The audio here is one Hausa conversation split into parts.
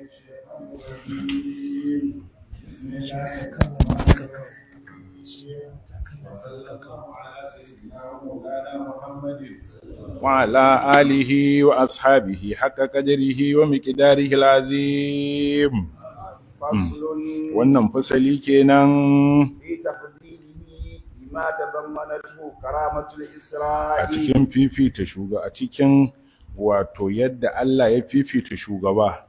الشيطان الرجيم. بسم الله الرحمن الرحيم. وصلى الله على سيدنا ومولانا محمد وعلى آله وأصحابه حق قدره ومقداره العظيم. فصل. Wannan fasali kenan. في تفضيله بما تضمنته كرامة الإسراء. A cikin fifita shugaba, a cikin wato yadda Allah ya fifita shugaba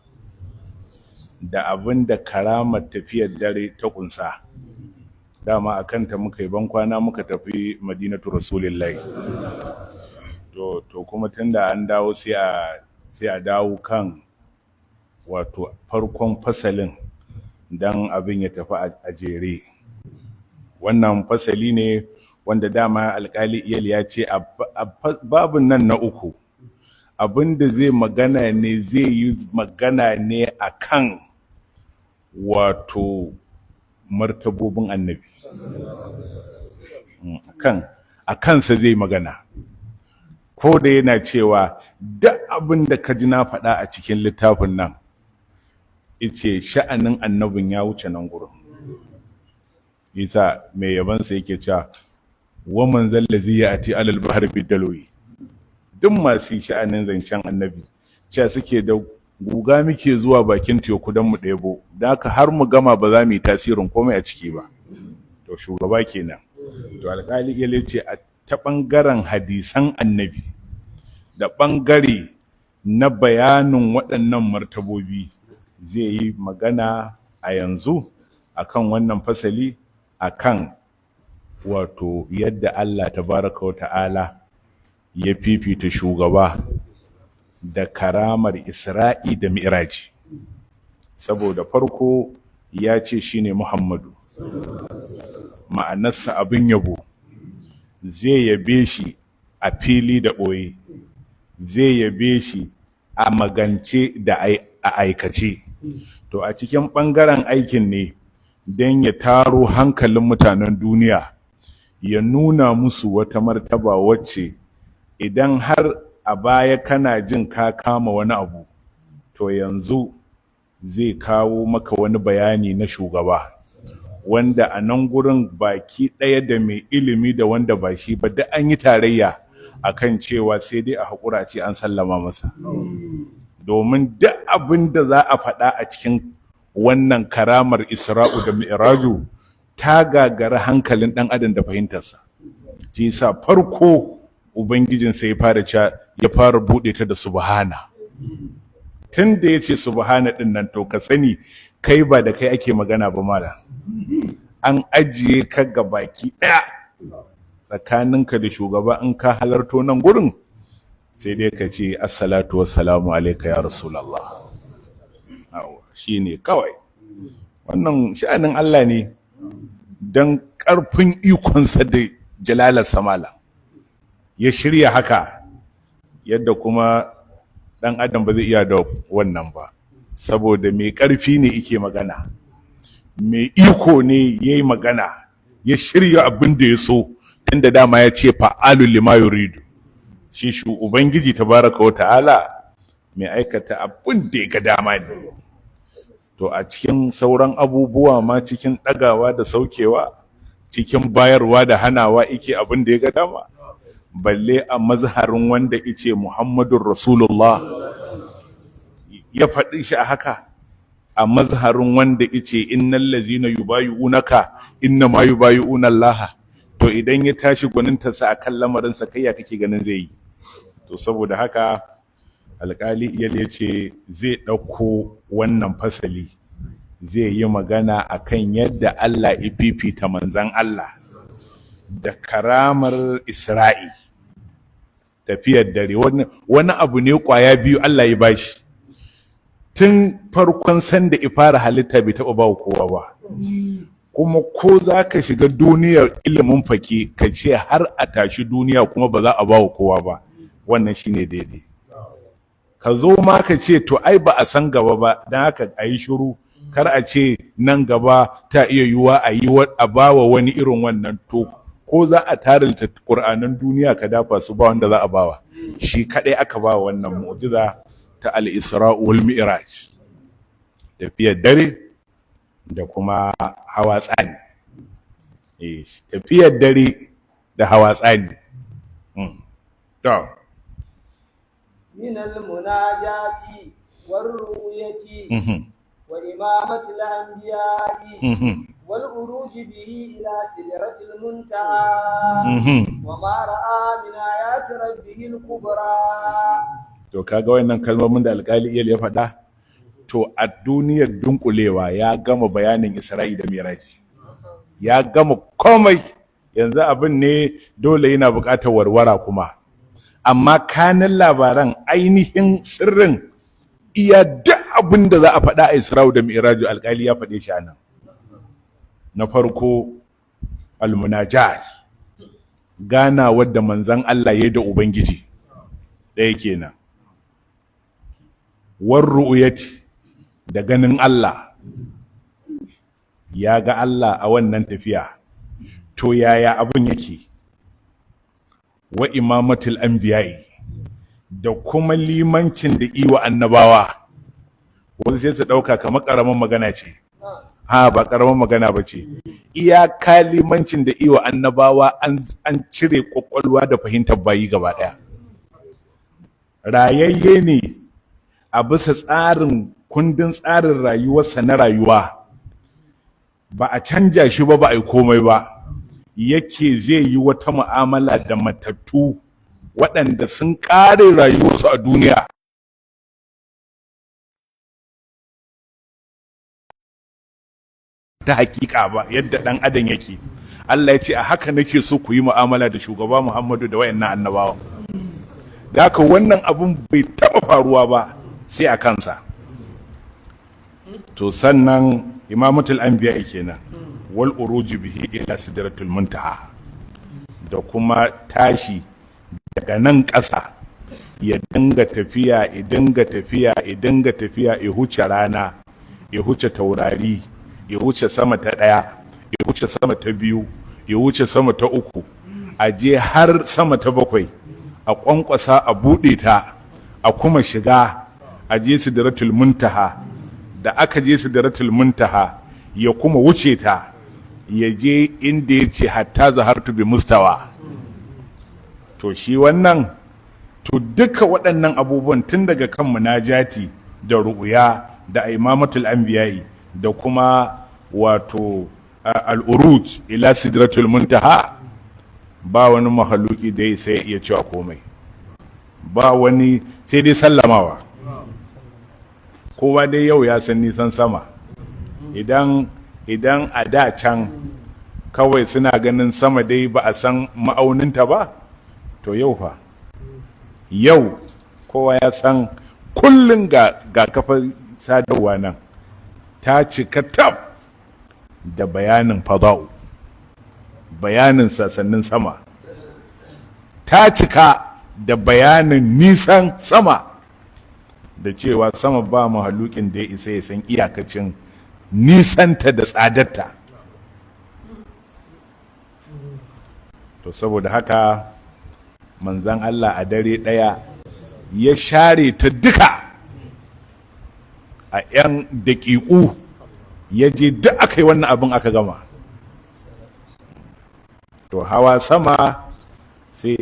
da abin da karamar tafiyar dare ta kunsa. Dama a kanta muka yi bankwana muka tafi Madinatu Rasulillahi. To kuma tunda an dawo, sai a dawo kan wato farkon fasalin don abin ya tafi a jere. Wannan fasali ne wanda dama Alkali Iyal ya ce a babin nan na uku abin da zai magana ne, zai yi magana ne a kan wato martabobin Annabi. Kan a kansa zai magana, ko da yana cewa duk abin da ka ji na faɗa a cikin littafin nan, ice sha'anin Annabin ya wuce nan gurin. Isa mai yabansa yake cewa wa man zallazi ya ati alal bahr bidalwi. Duk masu sha'anin zancen Annabi cewa suke da guga muke zuwa bakin teku don mu ɗebo, da haka har mu gama ba za mu yi tasirin komai a ciki ba. To shugaba kenan. To Alƙali ya ce a ta ɓangaren hadisan Annabi da ɓangare na bayanin waɗannan martabobi zai yi magana a yanzu akan wannan fasali, akan wato yadda Allah tabaraka wa ta'ala ya fifita shugaba da karamar Isra'i da Mi'raji. Saboda farko ya ce shine Muhammadu, ma'anarsa abin yabo. Zai yabe shi a fili da ɓoye, zai yabe shi a magance da a aikace. To a cikin ɓangaren aikin ne don ya taro hankalin mutanen duniya, ya nuna musu wata martaba wacce idan har a baya kana jin ka kama wani abu, to yanzu zai kawo maka wani bayani na shugaba wanda a nan gurin baki ɗaya da mai ilimi da wanda ba shi ba duk an yi tarayya akan cewa sai dai a haƙura ce an sallama masa, domin duk abin da za a faɗa a cikin wannan karamar Isra'u da Mi'raju ta gagara hankalin ɗan adam da fahimtarsa. Shi yasa farko Ubangijinsa ya fara ya fara buɗe ta da subhana. Tun da ya ce subhana ɗin nan, to ka sani kai ba da kai ake magana ba mala, an ajiye ka ga baki ɗaya tsakaninka da shugaba. In ka halarto nan gurin, sai dai ka ce assalatu wassalamu alaika ya Rasulallah. Shi ne kawai. Wannan sha'anin Allah ne don ƙarfin ikonsa da jalalar samala ya shirya haka, yadda kuma ɗan adam ba zai iya da wannan ba, saboda mai ƙarfi ne ike magana, mai iko ne ya yi magana, ya shirya abin da ya so, tunda dama ya ce fa'alu lima yuridu. Shi Ubangiji tabaraka wa ta'ala mai aikata abin da ya ga dama ne. To a cikin sauran abubuwa ma, cikin ɗagawa da saukewa, cikin bayarwa da hanawa, ike abin da ya ga dama, balle a mazharin wanda ice Muhammadun Rasulullah, ya faɗi shi a haka, a mazharin wanda ice innal lazina yubayi'unaka inna ma yubayi'una Allah. To idan ya tashi gwanintarsa akan lamarinsa, kai ya kake ganin zai yi? To saboda haka Alkali Iyal ya ce zai ɗauko wannan fasali, zai yi magana akan yadda Allah ya fifita manzan Allah da karamar Isra'i, tafiyar dare. Wani abu ne kwaya biyu Allah ya bashi tun farkon sanda ya fara halitta, bai taɓa ba kowa ba. Kuma ko za ka shiga duniyar ilimin fake ka ce har a tashi duniya kuma ba za a ba kowa ba, wannan shine daidai. Ka zo ma ka ce to ai ba a san gaba ba, don haka a yi shiru, kar a ce nan gaba ta iya yiwuwa a yi a bawa wani irin wannan. To ko za a tarinta ƙur'anan duniya ka dafa su, ba wanda za a bawa, shi kadai aka bawa wannan mu'jiza ta al-Isra wal Mi'raj. Tafiyar dare da kuma hawa tsani. Tafiyar dare da hawa tsani. To. من المناجاة والرؤية وإمامة الأنبياء والعروج به إلى سدرة المنتهى وما رأى من آيات ربه الكبرى. To kaga wayannan kalmomin da alƙali Iyal ya faɗa, to a duniyar dunkulewa ya gama bayanin Isra'i da Miraji. Ya gama komai, yanzu abin ne dole yana buƙatar warwara kuma. Amma kanin labaran ainihin sirrin iya duk abin da za a faɗa a Isra'u da Mi'raju alƙali ya faɗe shi anan. Na farko, almunajat, ganawar da manzon Allah ya da Ubangiji, ɗaya kenan. War ru'yati, da ganin Allah, ya ga Allah a wannan tafiya, to yaya abin yake? Wa imamatul anbiya'i, da kuma limancin da iwa annabawa. Wasu sai su ɗauka kamar ƙaramin magana ce. Ha, ba ƙaramin magana ba ce. Iyaka limancin da iwa annabawa an cire ƙwaƙwalwa da fahimtar bayi gaba ɗaya. Rayayye ne a bisa tsarin kundin tsarin rayuwarsa na rayuwa, ba a canja shi ba, ba a yi komai ba, yake zai yi wata mu'amala da matattu waɗanda sun ƙare rayuwarsu a duniya ta hakika ba yadda ɗan adam yake. Allah ya ce a haka nake so ku yi mu'amala da shugaba Muhammadu da wayannan annabawa. Da haka wannan abun bai taɓa faruwa ba sai a kansa. To sannan imamatul anbiya kenan, wal uruji bihi ila sidratul muntaha, da kuma tashi daga nan ƙasa ya dinga tafiya, ya dinga tafiya, ya dinga tafiya, ya huce rana, ya huce taurari, ya huce sama ta ɗaya, ya huce sama ta biyu, ya huce sama ta uku, a je har sama ta bakwai, a ƙwanƙwasa a buɗe ta, a kuma shiga, a je sidratul muntaha. Da aka je sidratul muntaha, ya kuma wuce ta, ya je inda ya ce hatta zahartu bi mustawa. To shi wannan, to duka waɗannan abubuwan tun daga kan munajati da ru'uya da imamatul anbiya'i da kuma wato al'uruj ila sidratul muntaha, ba wani mahaluki da ya sai iya cewa komai, ba wani, sai dai sallamawa. Kowa dai yau ya san nisan sama. Idan a da can kawai suna ganin sama dai ba a san ma'auninta ba, to yau fa, yau kowa ya san kullum ga kafar sadarwa nan ta cika tab da bayanin fada'u, bayanin sassanin sama, ta cika da bayanin nisan sama, da cewa sama ba mahalukin da ya isa ya san iyakacin nisanta da tsadarta. To saboda haka manzan Allah a dare ɗaya ya share ta duka a 'yan daƙiƙu, ya je duk aka yi wannan abin aka gama. To hawa sama sai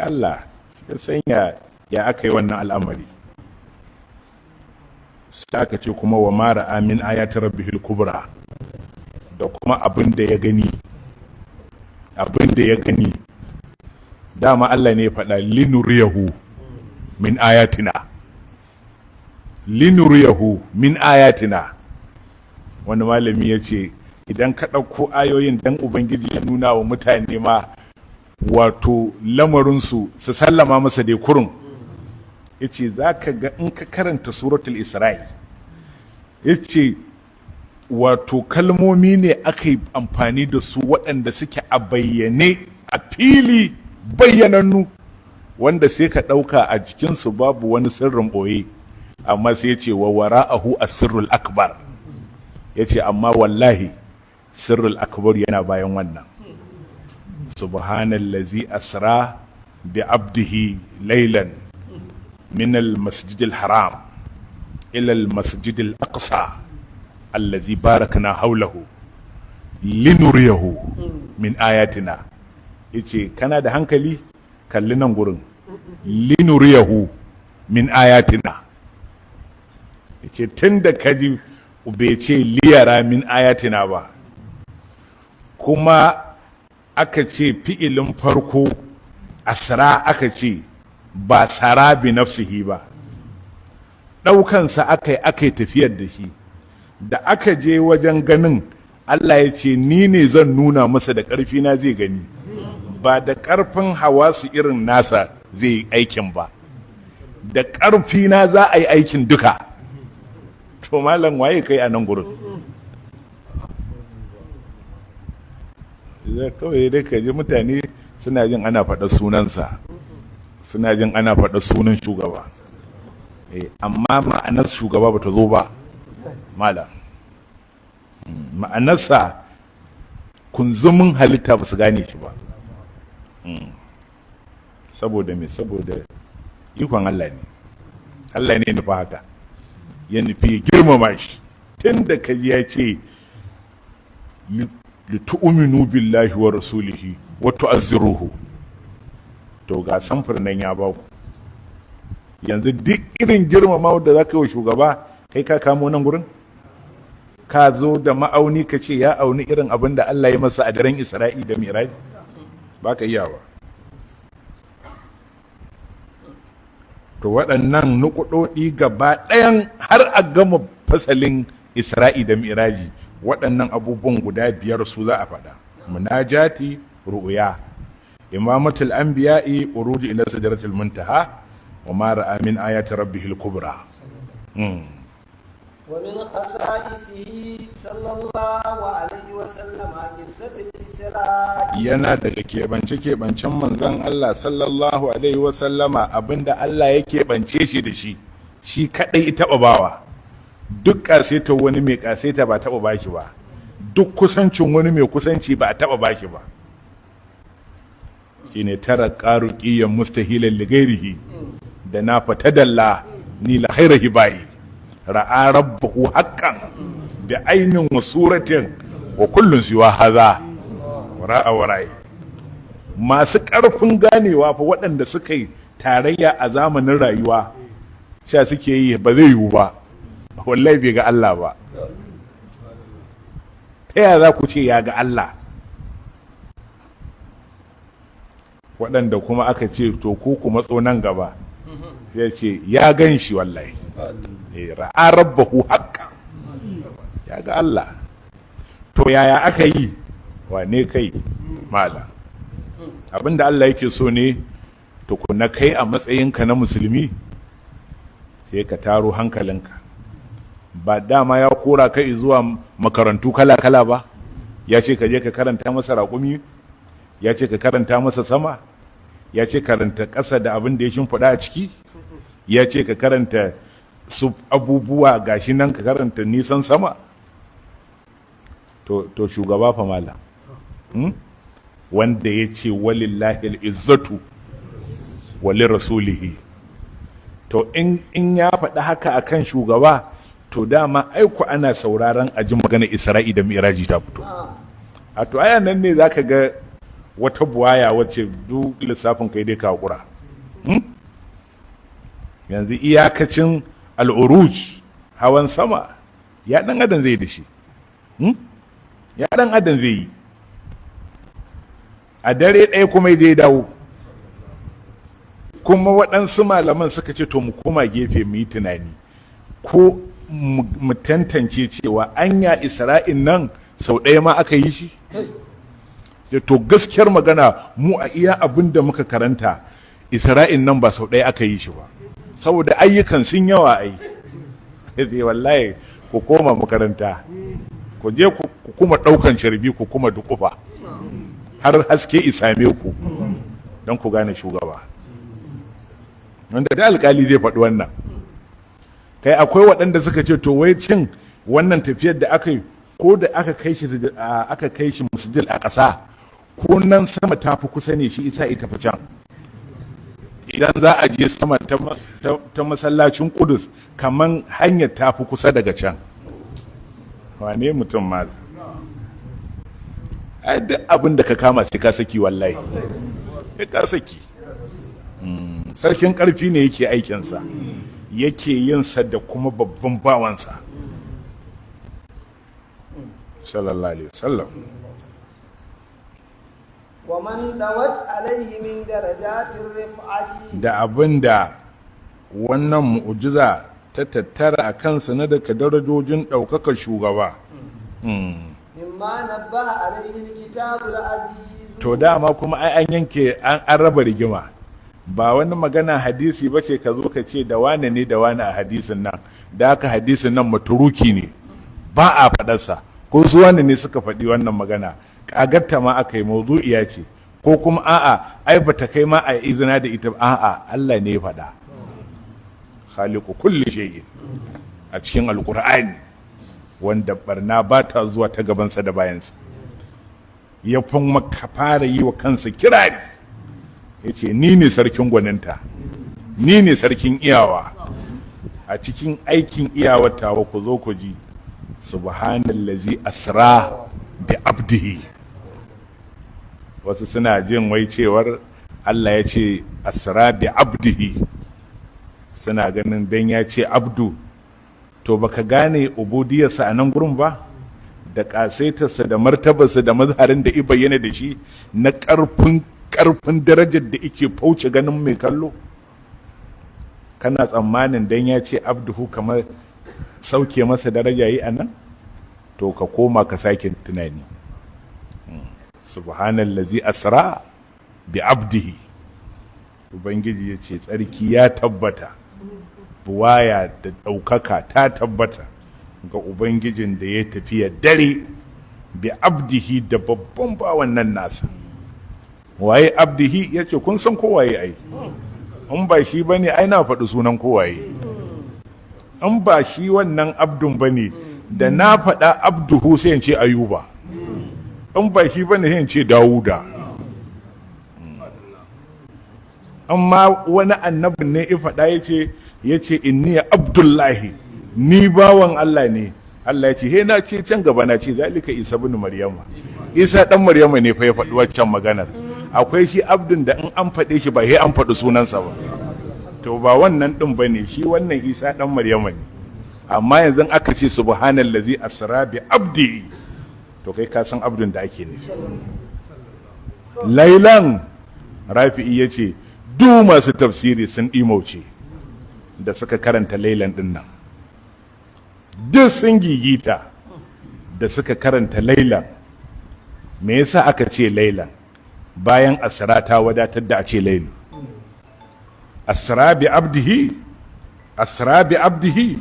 Allah ya sanya ya aka yi wannan al'amari. Sai aka ce kuma wa mara amin ayati rabbihil kubra, da kuma abin da ya gani, abin da ya gani. Dama Allah ne ya faɗa linuriyahu min ayatina, linuriyahu min ayatina. Wani malami ya ce idan ka ɗauko ayoyin dan Ubangiji ya nuna wa mutane ma wato lamarinsu su sallama masa dai kurun, ya ce za ka ga in ka karanta suratul Isra'i, ya ce wato kalmomi ne aka yi amfani da su waɗanda suke a bayyane a fili bayyanannu, wanda sai ka ɗauka a jikinsu babu wani sirrin ɓoye, amma sai ya ce wa wara'ahu asirrul akbar. Ya ce amma wallahi sirrul akbar yana bayan wannan. Subhanallazi asra bi abdihi laylan min al-masjidil haram ila al-masjid al-aqsa allazi barakna hawlahu linuriyahu min ayatina. Yace kana da hankali, kalli nan gurin, linuriyahu min ayatina. Yace tunda kaji bai ce liyara min ayatina ba, kuma aka ce fi'ilin farko asra, aka ce ba sara bi nafsihi ba, ɗaukansa aka yi aka yi tafiyar da shi. Da aka je wajen ganin Allah, ya ce ni ne zan nuna masa da ƙarfi na zai gani, ba da ƙarfin hawasu irin nasa zai yi aikin ba, da ƙarfi na za a yi aikin duka. To malam, waye kai a nan gurin? Zai kawai dai ka ji mutane suna jin ana faɗa sunansa, suna jin ana faɗa sunan shugaba, amma ma'anar shugaba ba ta zo ba malam. Ma'anarsa kunzumin halitta ba su gane shi ba. Saboda me? Saboda ikon Allah ne. Allah ne nufa haka, ya nufi ya girmama shi. Tun da kaji ya ce litu'minu billahi wa rasulihi wa tu'azziruhu, to ga samfur nan ya ba ku. Yanzu duk irin girmama da za ka yi wa shugaba, kai ka kamo nan gurin, ka zo da ma'auni ka ce ya auni irin abin da Allah ya masa a daren Isra'i da Miraj, ba ka iya ba. To waɗannan nukuɗoɗi gaba ɗayan har a gama fasalin Isra'i da Miraji, waɗannan abubuwan guda biyar su za a faɗa: munajati, ru'ya, imamatul anbiya'i, uruji ila sidratil muntaha, wa ma ra'a min ayati rabbihil kubra. ومن خصائصه صلى الله عليه وسلم قصة الإسراء. Yana daga keɓance-keɓancen manzon Allah sallallahu alaihi wasallama abinda Allah ya keɓance shi da shi, shi kaɗai taɓa bawa. Duk ƙasaita wani mai ƙasaita ba taɓa bashi ba, duk kusancin wani mai kusanci ba a taɓa bashi ba. Shine tara ƙaru ƙiyan mustahilan ligairihi da na fatadalla ni la khaira hibai ra'a rabbahu haqqan bi ainin wa suratin wa kullun siwa hadha wara'a wara'i. Masu ƙarfin ganewa fa, waɗanda suka yi tarayya a zamanin rayuwa, sha suke yi ba zai yiwu ba, wallahi bai ga Allah ba. Ta yaya za ku ce ya ga Allah? Waɗanda kuma aka ce to ku ku matso nan gaba, sai ce ya gan shi wallahi. Ra'a rabbahu haqqan, ya ga Allah. To yaya aka yi? Wane kai mala? Abinda Allah yake so ne tukuna, kai a matsayinka na musulmi sai ka taro hankalinka. Ba dama ya kora kai zuwa makarantu kala-kala ba, ya ce ka je ka karanta masa raƙumi, ya ce ka karanta masa sama, ya ce karanta ƙasa da abin da ya shimfiɗa a ciki, ya ce ka karanta su abubuwa gashi nan, ka karanta nisan sama. To shugaba fa mala, Wanda ya ce walillahi izzatu wali rasulihi. To in ya faɗi haka akan shugaba, to dama aiku ana sauraron a ji magana Isra'i da Mi'raji ta fito. A to aya nan ne zaka ga wata buwaya wacce duk lissafin kai dai ka hakura. Yanzu iyakacin al'uruj, hawan sama, ya dan adam zai da shi, Ya dan adam zai yi a dare ɗaya kuma ya je dawo. Kuma waɗansu malaman suka ce to mu koma gefe mu yi tunani ko mu tantance cewa anya Isra'in nan sau ɗaya ma aka yi shi. To gaskiyar magana, mu a iya abin da muka karanta, Isra'in nan ba sau ɗaya aka yi shi ba, saboda ayyukan sun yawa. Ai sai wallahi ku koma makaranta, ku je ku kuma ɗaukan carbi, ku kuma dukufa har haske isame ku don ku gane shugaba. Wanda da alkali zai faɗi wannan. Kai, akwai waɗanda suka ce to wai cin wannan tafiyar da aka yi, ko da aka kai shi musjid a ƙasa, ko nan sama ta fi kusa ne, shi isa ita fi can. Idan za a je sama ta masallacin Kudus, kaman hanyar ta fi kusa daga can. Wane mutum mal? Ai duk abin da ka kama sai ka saki, wallahi sai ka saki. Sarkin karfi ne yake aikinsa, yake yinsa da kuma babban bawansa, sallallahu alaihi wasallam. ومن دوت عليه من درجات الرفعة. Da abin da wannan mu'ujiza ta tattara a kansa na daga darajojin ɗaukakar shugaba. مما نبه عليه الكتاب العزيز. To dama kuma ai an yanke, an raba rigima. Ba wani magana hadisi ba ce ka zo ka ce da wane ne da wane a hadisin nan, da haka hadisin nan maturuki ne, ba a faɗarsa, ko su wane ne suka faɗi wannan magana, kagarta ma aka yi, mawdu'iya ce, ko kuma a'a, ai bata kai ma a izina da ita ba. A'a, Allah ne ya faɗa, khaliqu kulli shay'in, a cikin Alqur'ani, wanda barna ba ta zuwa ta gabansa da bayansa. Ya maka fara yi wa kansa kirari, ya ce, "Ni ne sarkin gwaninta, ni ne sarkin iyawa." A cikin aikin iyawar tawa, ku zo ku ji, subhanallazi asra bi abdihi. Wasu suna jin wai cewar Allah ya ce asra bi abdihi, suna ganin dan ya ce abdu, to baka gane ubudiyarsa a nan gurin ba, da ƙasaitarsa da martabarsa da mazharin da i bayyana da shi na ƙarfin ƙarfin darajar da ike fauce ganin mai kallo. Kana tsammanin dan ya ce abduhu kamar sauke masa daraja yi a nan? To ka koma ka sake tunani. Subhanallazi asra bi abdihi. Ubangiji ya ce tsarki ya tabbata, buwaya da ɗaukaka ta tabbata ga Ubangijin da ya tafiya dare bi abdihi, da babban bawan nan nasa. Waye abdihi? Ya ce kun san kowaye ai. In ba shi ba ne, ai na faɗi sunan kowaye. In ba shi wannan abdun ba ne da na faɗa abduhu, sai in ce Ayuba. In ba shi ba ne, sai in ce Dawuda. Amma wani annabin ne ya faɗa, ya ce inni abdullahi, ni bawan Allah ne. Allah ya ce, he na ce can gaba, na ce zalika Isa bin Maryama. Isa dan Maryama ne fa ya faɗi waccan maganar. Akwai shi abdun da in an faɗe shi ba he an faɗi sunansa ba. To ba wannan din bane, shi wannan Isa dan Maryama ne. Amma yanzu aka ce subhanallazi asra bi abdi, to kai ka san abdun da ake nufi. Lailan, Rafi'i ya ce duk masu tafsiri sun ɗimauce da suka karanta lailan ɗin nan, duk sun gigita da suka karanta lailan. Me yasa aka ce lailan bayan asra ta wadatar da a ce lailu? Asra bi abdihi, asra bi abdihi.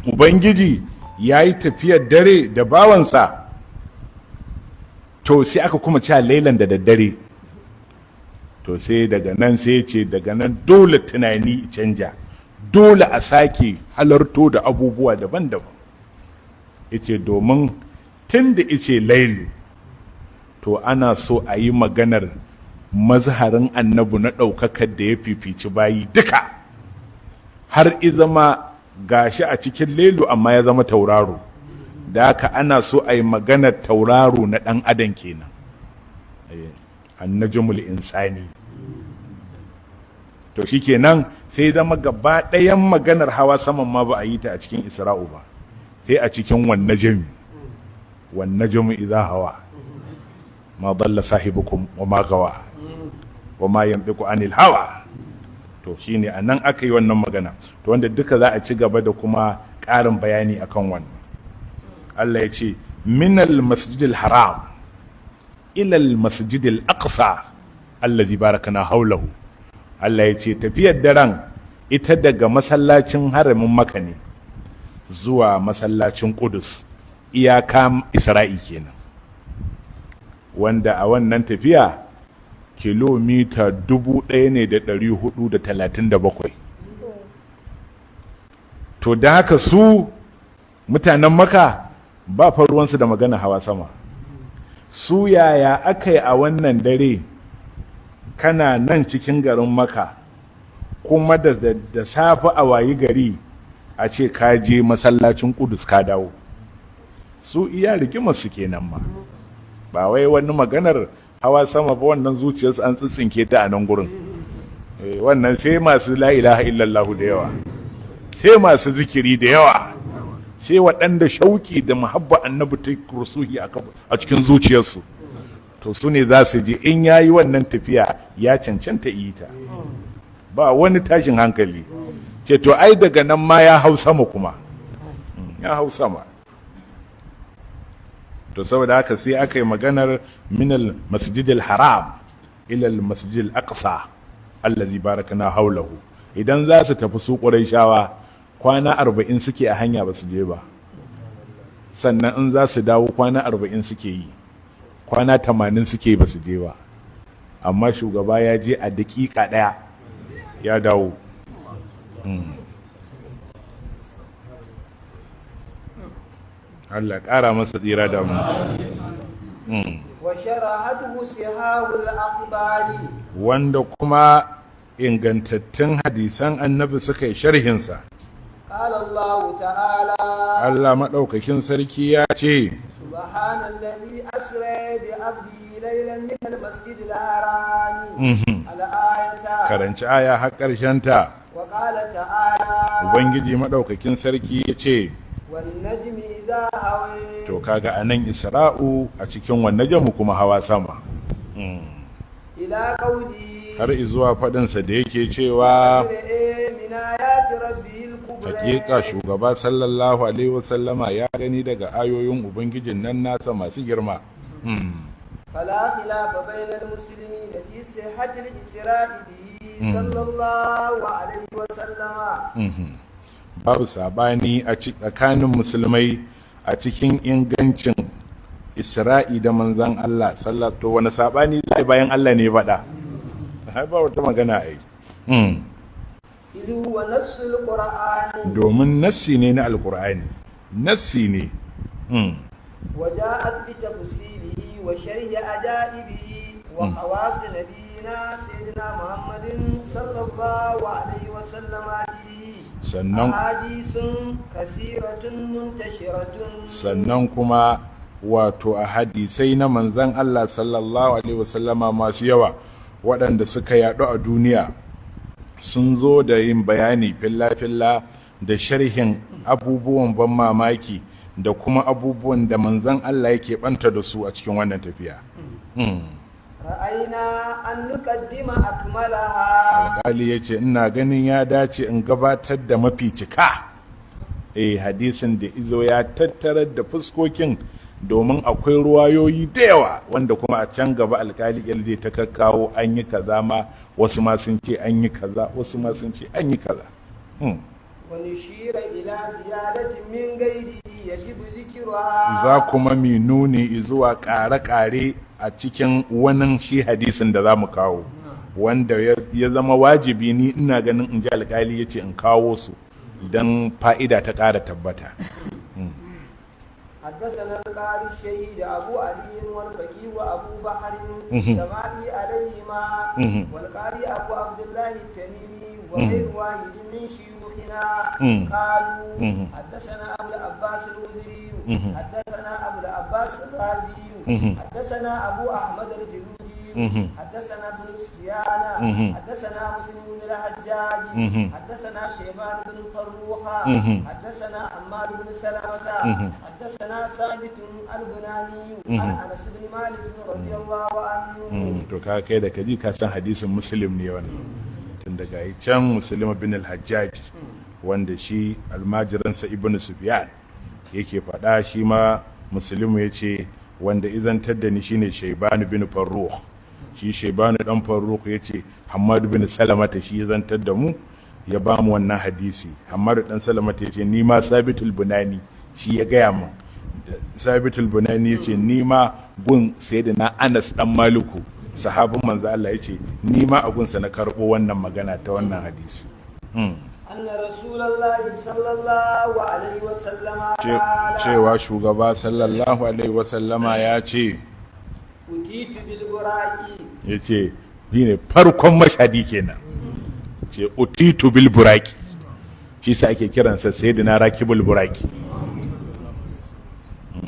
Ubangiji ya yi tafiyar dare da bawansa, to sai aka kuma cewa lailan, da daddare. To sai daga nan sai ce daga nan dole tunani canja, dole a sake halarto da abubuwa daban-daban. Yace domin tun da ice lailu, to ana so a yi maganar mazharin annabi na ɗaukakar da ya fifici bayi duka, har izama gashi a cikin lailu amma ya zama tauraro. Da haka ana so a yi maganar tauraro na ɗan adam kenan, annajmul insani. To shikenan, sai zama gaba ɗayan maganar hawa saman ma ba a yi ta a cikin Isra'u ba, sai a cikin wan najmi, wan najmi idha hawa, ma dalla sahibukum wa ma gawa wa ma yantiqu anil hawa. To shine anan aka yi wannan magana, to wanda duka za a ci gaba da kuma ƙarin bayani akan wannan. Allah ya ce minal masjidil haram ilal masjidil aqsa allazi barakana haulahu. Allah ya ce tafiyar daren ita daga masallacin haramin Maka ne zuwa masallacin Kudus, iyaka Isra'i kenan, wanda a wannan tafiya kilomita 1437. To da haka su mutanen Maka ba fa ruwansu da magana hawa sama. Su yaya aka yi a wannan dare? Kana nan cikin garin Maka kuma da safe a wayi gari a ce ka je masallacin Kudus ka dawo. Su iya rigimar su kenan ma, ba wai wani maganar hawa sama ba. Wannan zuciyarsu an tsitsinke ta a nan gurin. Wannan sai masu la ilaha illallahu da yawa, sai masu zikiri da yawa, sai waɗanda shauki da muhabba annabi ta rusuhi a cikin zuciyarsu, to su ne za su je. In yayi wannan tafiya, ya cancanta yi ta, ba wani tashin hankali. Ce to ai daga nan ma ya hau sama kuma. Ya hau sama. To saboda haka sai aka yi maganar minal masjidil haram ilal masjidil aqsa allazi barakana haulahu. Idan za su tafi su Qurayshawa, kwana 40 suke a hanya ba su je ba. Sannan in za su dawo, kwana 40 suke yi, kwana 80 suke ba su je ba. Amma shugaba ya je a daƙiƙa ɗaya ya dawo. Allah ƙara masa tsira da mu. وشرحته سهاه الأخبار. Wanda kuma ingantattun hadisan annabi suka yi sharhinsa. قال الله تعالى: Allah maɗaukakin sarki ya ce: سبحان الذي أسرى بعبده ليلا من المسجد الحرام، الآية. Karanci aya har ta. وقال تعالى: Ubangiji maɗaukakin sarki ya ce: والنجم إذا هوى. To kaga a nan Isra'u a cikin wannan jamu kuma hawa sama. إلى قوله: Har izuwa faɗinsa da yake cewa: رأى من آيات ربه الكبرى. Hakika shugaba sallallahu alaihi wasallama ya gani daga ayoyin ubangijin nan nasa masu girma. فلا خلاف بين المسلمين في صحة الإسراء به صلى الله عليه وسلم. Babu sabani a tsakanin musulmai a cikin ingancin Isra'i da manzan Allah sallallahu. To wani sabani zai bayan Allah ne faɗa? Ai ba wata magana ai. إذ هو نص القرآن. Domin nassi ne na Alkur'ani, nassi ne. وجاءت بتفصيله وشرح عجائبه وخواص نبينا سيدنا محمد صلى الله عليه وسلم فيه أحاديث كثيرة منتشرة. Sannan kuma wato a hadisai na manzan Allah sallallahu alaihi wasallama masu yawa waɗanda suka yaɗu a duniya sun zo da yin bayani filla-filla da sharhin abubuwan ban mamaki da kuma abubuwan da manzan Allah yake ɓanta da su a cikin wannan tafiya. رأينا أن نقدم أكملها. Alƙali ya ce ina ganin ya dace in gabatar da mafi cika, eh, hadisin da izo ya tattarar da fuskokin, domin akwai ruwayoyi da yawa wanda kuma a can gaba alkali zai ta kakkawo an yi kaza ma, wasu ma sun ce an yi kaza, wasu ma sun ce an yi kaza. ونشير إلى زيادة من غيره يجب ذكرها. Za kuma mi nuni zuwa ƙare-ƙare a cikin wannan shi hadisin da za mu kawo, wanda ya zama wajibi ni ina ganin, in ji alkali ya ce, in kawo su don fa'ida ta ƙara tabbata. حدثنا القاري الشهيد أبو علي والفقيه أبو بحر سماعي عليهما والقاري أبو عبد الله التميمي وغير واحد من شيوخنا قالوا: حدثنا أبو العباس الوزري، حدثنا أبو العباس الرازي، حدثنا أبو أحمد الجلودي، حدثنا ابن سفيان، حدثنا مسلم بن الحجاج، حدثنا شيبان بن فروخ، حدثنا حماد بن سلمة، حدثنا ثابت البناني عن انس بن مالك رضي الله عنه. To ka kai da kaji ka san hadisin Muslim ne wannan, tun daga yi can Muslim bin al-Hajjaj, wanda shi almajiransa Ibn Sufyan yake faɗa, shi ma Muslim ya ce wanda izantar da ni shine Shaiban bin Farrukh. Shi Shaibanu dan Farrukh ya ce Hammadu bin Salamata shi ya zantar da mu, ya ba mu wannan hadisi. Hammadu dan Salamata ya ce ni ma Sabitul Bunani shi ya gaya min. Sabitul Bunani ya ce ni ma gun Sayyidina Anas dan Maliku, sahabin manzo Allah, ya ce ni ma a gunsa na karɓo wannan magana ta wannan hadisi. أن رسول الله صلى الله عليه وسلم قال: Cewa shugaba sallallahu alaihi wasallama ya ce: أتيت بالبراق. Ya ce Shine farkon mashadi kenan. Ce utitu bil buraki, shi sa ake kiransa sayyidina rakibul buraki,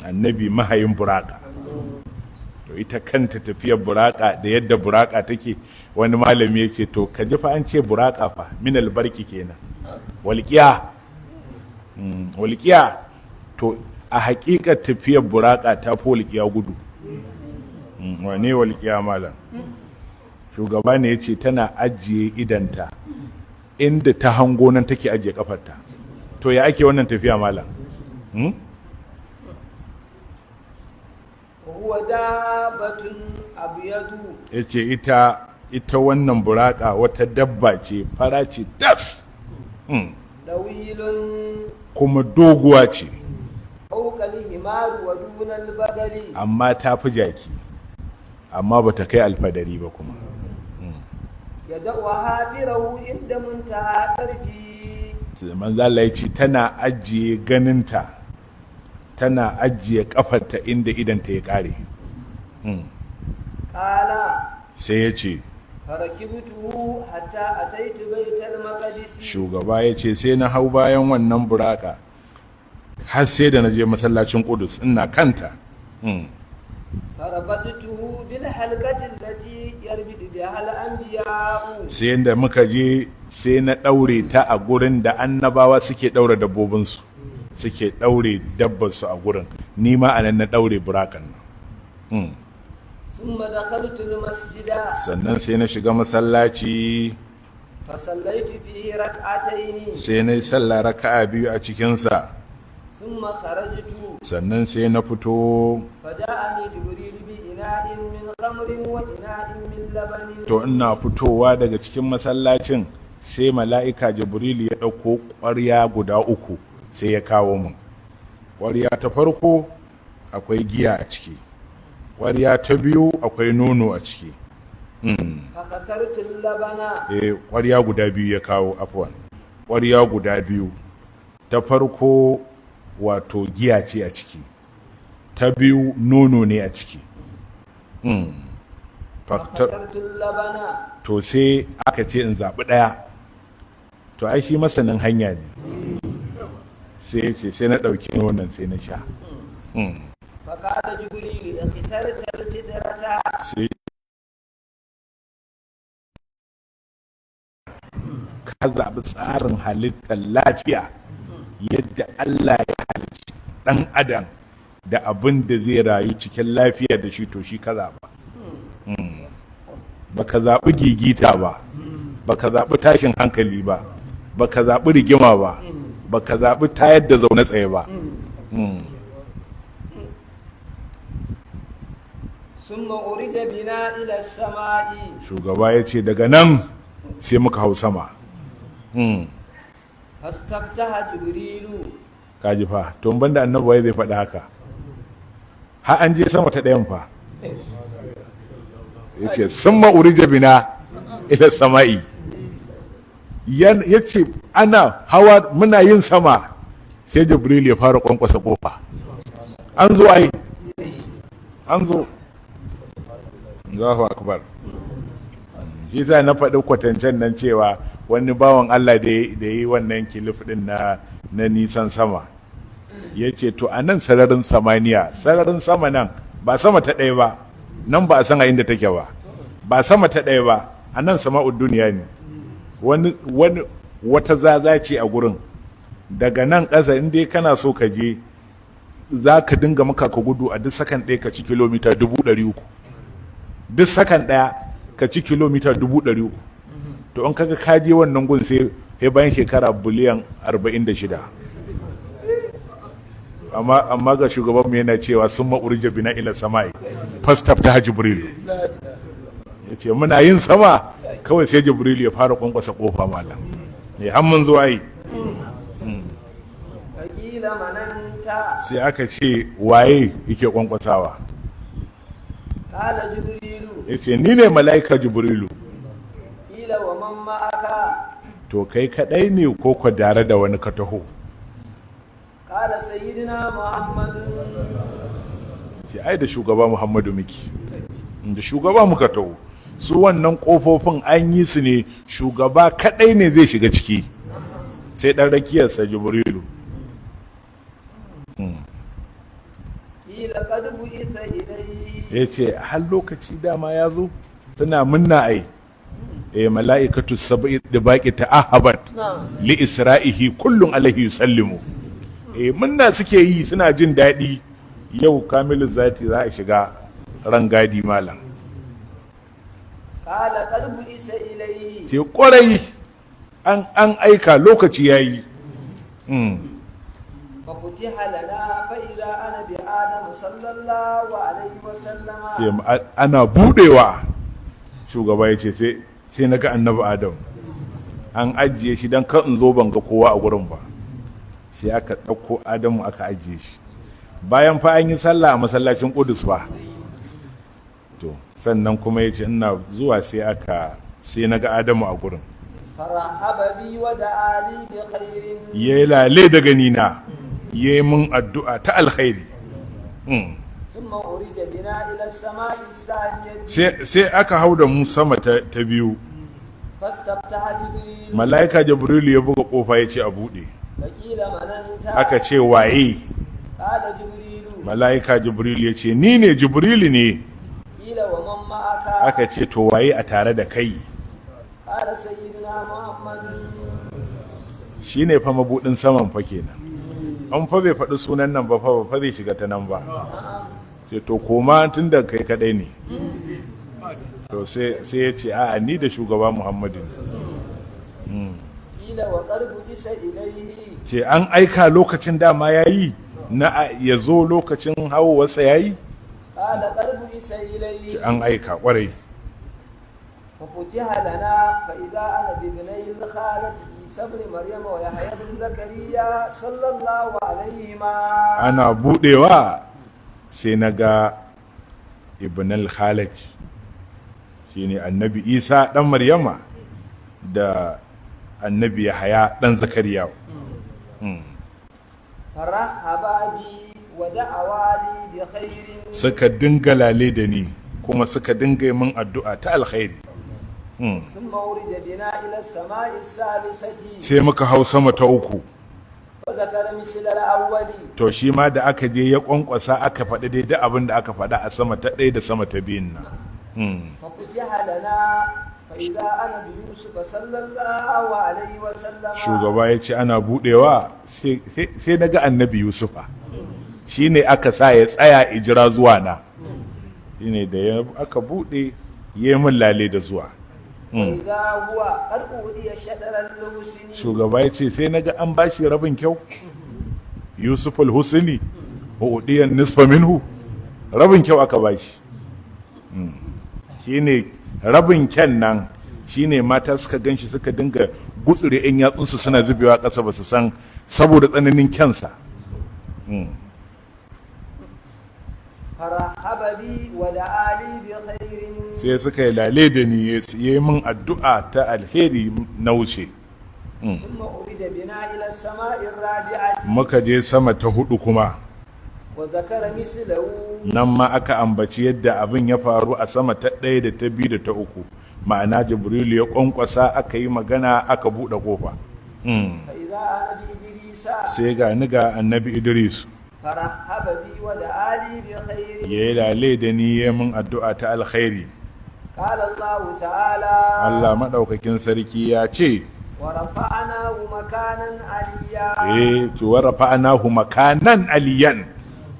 annabi mahayin buraka. To ita kanta tafiyar buraka da yadda buraka take, wani malami ya ce to ka ji fa an ce buraka fa min albarki kenan, walƙiya. Walƙiya. To a haƙiƙar tafiyar buraka ta fi walƙiya gudu. Wane walƙiya malam? Shugaba ne ya ce tana ajiye idanta inda ta hango nan take ajiye kafarta. To ya ake wannan tafiya malam? وهو دابة أبيض. Ya ce ita wannan buraka wata dabba ce fara ce tas, طويل. Kuma doguwa ce. فوق الحمار ودون البغل. Amma ta fi jaki, amma ba ta kai alfadari ba kuma. يدع حافره عند منتهى طرفه. Sai manzo Allah ya ce tana ajiye ganinta, tana ajiye kafarta inda idanta ya kare. قال Sai ya ce فركبته حتى أتيت بيت المقدس. Shugaba ya ce sai na hau bayan wannan buraka har sai da na je masallacin Kudus ina kanta. فربطته بالحلقة التي يربط بها الأنبياء. Sai da muka je sai na ɗaure ta a gurin da annabawa suke ɗaure dabbobinsu, suke ɗaure dabbarsu a gurin, ni ma a nan na ɗaure burakan nan. ثم دخلت المسجد. Sannan sai na shiga masallaci. فصليت فيه ركعتين. Sai na yi sallah raka'a biyu a cikinsa. ثم خرجت. Sannan sai na fito. فجاءني جبريل بإناء من خمر وإناء من لبن. To ina fitowa daga cikin masallacin sai mala'ika Jibril ya ɗauko ƙwarya guda uku sai ya kawo mun. Ƙwarya ta farko akwai giya a ciki, ƙwarya ta biyu akwai nono a ciki. فاخترت اللبن. Eh, ƙwarya guda biyu ya kawo, afwan, ƙwarya guda biyu. Ta farko wato giya ce a ciki, ta biyu nono ne a ciki. فاخترت اللبن. To sai aka ce in zaɓi ɗaya. To ai shi masanin hanya ne, sai ya ce sai na ɗauki nonon sai na sha. فقال جبريل اخترت الفطرة. Sai ka zaɓi tsarin halittar lafiya, yadda Allah ya halicci ɗan adam da abin da zai rayu cikin lafiya da shi, to shi ka zaɓa. Baka zaɓi gigita ba, baka zaɓi tashin hankali ba, baka zaɓi rigima ba, baka zaɓi tayar da zaune tsaye ba. ثم أرج بنا إلى السماء. Shugaba ya ce daga nan sai muka hau sama. فاستفتح جبريل. Kaji fa, to in banda annabi waye zai faɗi haka? Har an je sama ta ɗayan fa, ya ce sun ma'urija bina ila sama'i. Ya ce ana hawa muna yin sama sai Jibril ya fara kwankwasa kofa. An zo ai, an zo. Allahu akbar. Shi sa na faɗi kwatancen nan cewa wani bawan Allah da ya yi wannan kilif ɗin na nisan sama, ya ce to a nan sararin samaniya, sararin sama nan, ba sama ta ɗaya ba, nan ba a san a inda take ba, ba sama ta ɗaya ba, a nan sama'ud duniya ne, wani wata zaza ce a gurin. Daga nan ƙasa in dai kana so ka je, za ka dinga maka ka gudu a duk sakan ɗaya ka ci kilomita 300,000. Duk sakan ɗaya ka ci kilomita 300,000. To in kaga ka je wannan gun sai bayan shekara biliyan 46. Amma ga shugaban mu yana cewa sun ma'urja bina ila sama'i fastaf ta Jibril. Ya ce muna yin sama kawai sai Jibril ya fara kwankwasa kofa malam ne, har mun zo ai. فقيل من أنت؟ Sai aka ce waye yake kwankwasawa? قال جبريل. Ya ce ni ne mala'ika Jibrilu. قيل ومن معك؟ To kai kadai ne ko ko dare da wani ka taho? قال سيدنا محمد. Sai ai da shugaba Muhammadu miki, da shugaba muka taho. Su wannan kofofin an yi su ne, shugaba kadai ne zai shiga ciki, sai dan rakiyarsa Jibrilu. قيل قد بعث إليه. Ya ce har lokaci dama ya zo, suna munna ai mala'ikatu sab'i dibaqi ta'ahabat li isra'ihi kullun alaihi yusallimu. Munna suke yi, suna jin daɗi, yau kamilu zati za a shiga rangadi malam. قال قد بعث إليه. Ce kwarai, an aika, lokaci yayi. ففتح لنا فإذا أنا بآدم صلى الله عليه وسلم. Sai ana budewa, shugaba ya ce sai na ga annabi Adam an ajiye shi don kan in zo ban ga kowa a gurin ba. Sai aka ɗauko Adamu aka ajiye shi, bayan fa an yi sallah a masallacin Kudus ba. To sannan kuma ya ce ina zuwa sai na ga Adamu a gurin. فرحب بي ودعا لي بخير. Ya yi lale da ganina, ya yi mun addu'a ta alkhairi. ثم أرج بنا إلى السماء الثانية. Sai aka hau da mu sama ta biyu. فاستفتح جبريل. Mala'ika Jibrilu ya buga kofa, ya ce a buɗe. فقيل من أنت؟ Aka ce waye? قال جبريل. Mala'ika Jibrilu ya ce ni ne, Jibrilu ne. قيل ومن معك؟ Aka ce to waye a tare da kai? قال سيدنا محمد. Shine fa mabudin saman fa kenan. An fa bai faɗi sunan nan ba fa zai shiga ta nan ba. Ce to koma, tun da kai kadai ne. To sai ya ce a'a, ni da shugaba Muhammadu ne. قيل وقد بعث إليه. Ce an aika, lokacin dama yayi na ya zo, lokacin hawowarsa yayi. قال قد بعث إليه. Ce an aika kwarai. ففتح لنا فإذا أنا بابني الخالة عيسى بن مريم ويحيى بن زكريا صلى الله عليهما. Ana budewa sai na ga ibn al-khalid, shine annabi Isa dan Maryama da annabi Yahaya dan Zakariya. فرحبا بي ودعوا لي بخير. Suka dinga lale da ni, kuma suka dinga yi min addu'a ta alkhairi. ثم أرج بنا إلى السماء الثالثة. Sai muka hau sama ta uku. وذكر مثل الأول. To shi ma da aka je ya kwankwasa, aka faɗi dai duk abin da aka faɗa a sama ta ɗaya da sama ta biyun nan. ففتح لنا فإذا أنا بيوسف صلى الله عليه وسلم. Shugaba ya ce ana budewa sai na ga annabi Yusufa, shi ne aka sa ya tsaya ijira zuwa na, shi ne da aka bude ya yi min lale da zuwa. وإذا هو قد أهدي شطر الحسن. Shugaba ya ce sai na ga an bashi rabin kyau, Yusuf al-Husni udiyan nisfa minhu, rabin kyau aka bashi. Shine rabin kyan nan, shine mata suka ganshi suka dinga gutsure yan yatsunsu suna zubewa ƙasa, ba su san saboda tsananin kyansa. فرحب بي ودعا لي بخير. Sai suka yi lale da ni, ya yi min addu'a ta alheri, na wuce. ثم أرج بنا إلى السماء الرابعة. Muka je sama ta hudu kuma. وذكر مثله. Nan ma aka ambaci yadda abin ya faru a sama ta ɗaya da ta biyu da ta uku, ma'ana Jibrilu ya ƙwanƙwasa, aka yi magana, aka buɗe ƙofa. فإذا أنا بإدريس. Sai ga ni ga annabi Idris. فرحب بي ودعا لي بخير. Ya yi lale da ni, ya min addu'a ta alkhairi. قال الله تعالى: Allah maɗaukakin sarki ya ce: ورفعناه مكانا عليا. Eh, to wa rafa'nahu makanan aliyan.